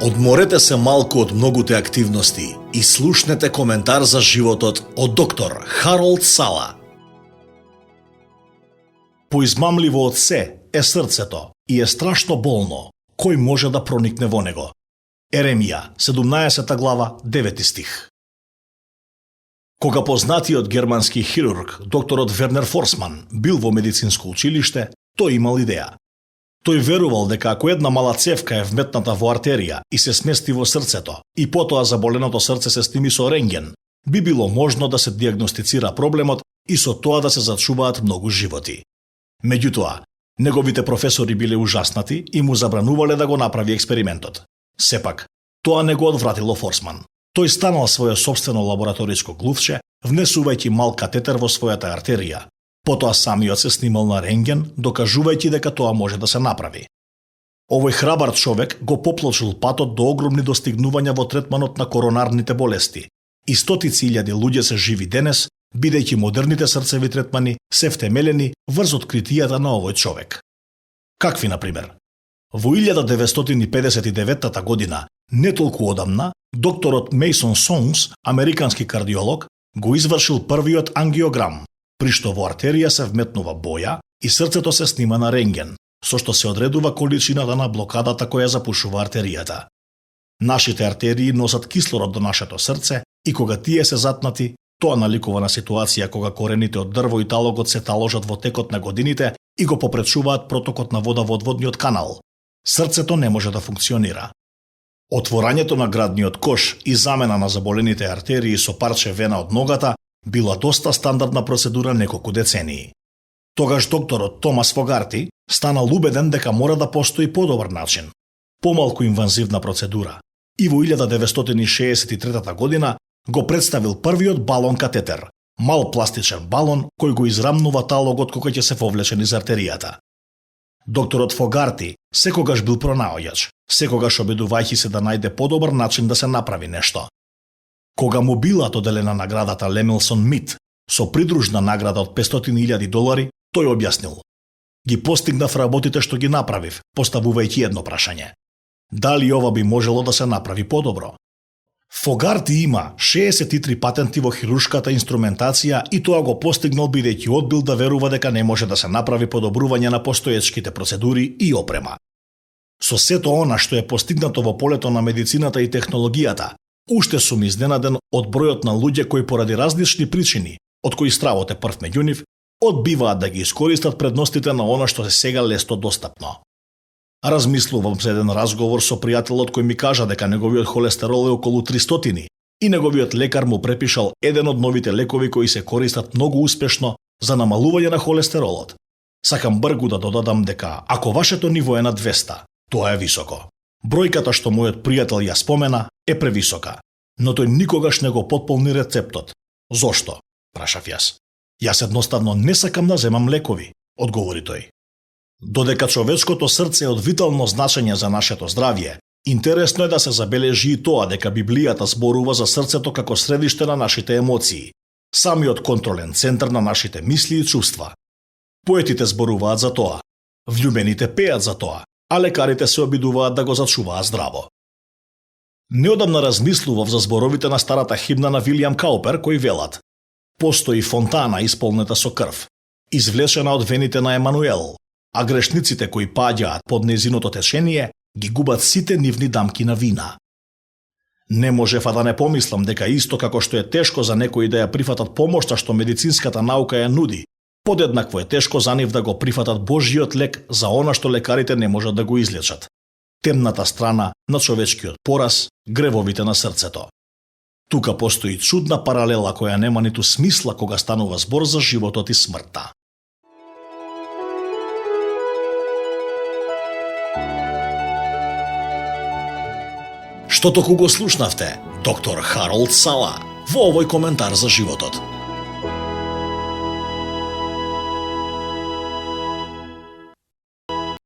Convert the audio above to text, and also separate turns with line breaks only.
Одморете се малку од многуте активности и слушнете коментар за животот од доктор Харолд Сала. Поизмамливо од се е срцето и е страшно болно. Кој може да проникне во него? Еремија, 17 глава, 9 стих. Кога познатиот германски хирург, докторот Вернер Форсман, бил во медицинско училиште, тој имал идеја. Тој верувал дека ако една мала цевка е вметната во артерија и се смести во срцето, и потоа заболеното срце се сними со рентген, би било можно да се диагностицира проблемот и со тоа да се зачуваат многу животи. Меѓутоа, неговите професори биле ужаснати и му забранувале да го направи експериментот. Сепак, тоа не го одвратило Форсман. Тој станал своје собствено лабораториско глувче, внесувајќи мал катетер во својата артерија. Потоа самиот се снимал на рентген, докажувајќи дека тоа може да се направи. Овој храбар човек го поплочил патот до огромни достигнувања во третманот на коронарните болести. И стотици илјади луѓе се живи денес, бидејќи модерните срцеви третмани се втемелени врз откритијата на овој човек. Какви, например? Во 1959 година, не толку одамна, докторот Мейсон Соунс, американски кардиолог, го извршил првиот ангиограм, при што во артерија се вметнува боја и срцето се снима на рентген, со што се одредува количината на блокадата која запушува артеријата. Нашите артерии носат кислород до нашето срце и кога тие се затнати, тоа наликува на ситуација кога корените од дрво и талогот се таложат во текот на годините и го попречуваат протокот на вода во одводниот канал. Срцето не може да функционира. Отворањето на градниот кош и замена на заболените артерии со парче вена од ногата била доста стандардна процедура неколку децении. Тогаш докторот Томас Фогарти станал убеден дека мора да постои подобар начин, помалку инвазивна процедура, и во 1963 година го представил првиот балон катетер, мал пластичен балон кој го израмнува талогот кога ќе се вовлече низ артеријата. Докторот Фогарти секогаш бил пронаоѓач, секогаш обидувајќи се да најде подобар начин да се направи нешто. Кога му била доделена наградата Лемилсон Мит со придружна награда од $500,000, тој објаснил: ги постигнав работите што ги направив, поставувајќи едно прашање: дали ова би можело да се направи подобро? Фогарти има 63 патенти во хируршката инструментација и тоа го постигнал бидејќи одбил да верува дека не може да се направи подобрување на постоечките процедури и опрема. Со сето она што е постигнато во полето на медицината и технологијата, уште сум изненаден од бројот на луѓе кои поради различни причини, од кои стравот е прв меѓу нив, одбиваат да ги искористат предностите на она што се сега лесно достапно. Размислувам за еден разговор со пријателот кој ми кажа дека неговиот холестерол е околу 300 и неговиот лекар му препишал еден од новите лекови кои се користат многу успешно за намалување на холестеролот. Сакам бргу да додадам дека ако вашето ниво е на 200, тоа е високо. Бројката што мојот пријател ја спомена е превисока, но тој никогаш не го потполни рецептот. Зошто? Прашав јас. Јас едноставно не сакам да земам лекови, одговори тој. Додека човечкото срце е од витално значење за нашето здравје, интересно е да се забележи и тоа дека Библијата зборува за срцето како средиште на нашите емоции, самиот контролен центар на нашите мисли и чувства. Поетите зборуваат за тоа, влюбените пеат за тоа, а лекарите се обидуваат да го зачуваат здраво. Неодамна размислував за зборовите на старата химна на Вилијам Каупер кои велат: постои фонтана исполнета со крв, извлечена од вените на Емануел, а грешниците кои паѓаат под нејзиното течение ги губат сите нивни дамки на вина. Не можев да не помислам дека исто како што е тешко за некои да ја прифатат помошта што медицинската наука ја нуди, подеднакво е тешко за нив да го прифатат Божјиот лек за она што лекарите не можат да го излечат. Темната страна на човечкиот пораз, гревовите на срцето. Тука постои чудна паралела која нема ниту смисла кога станува збор за животот и смртта. Што току го слушнавте доктор Харолд Сала во овој коментар за животот.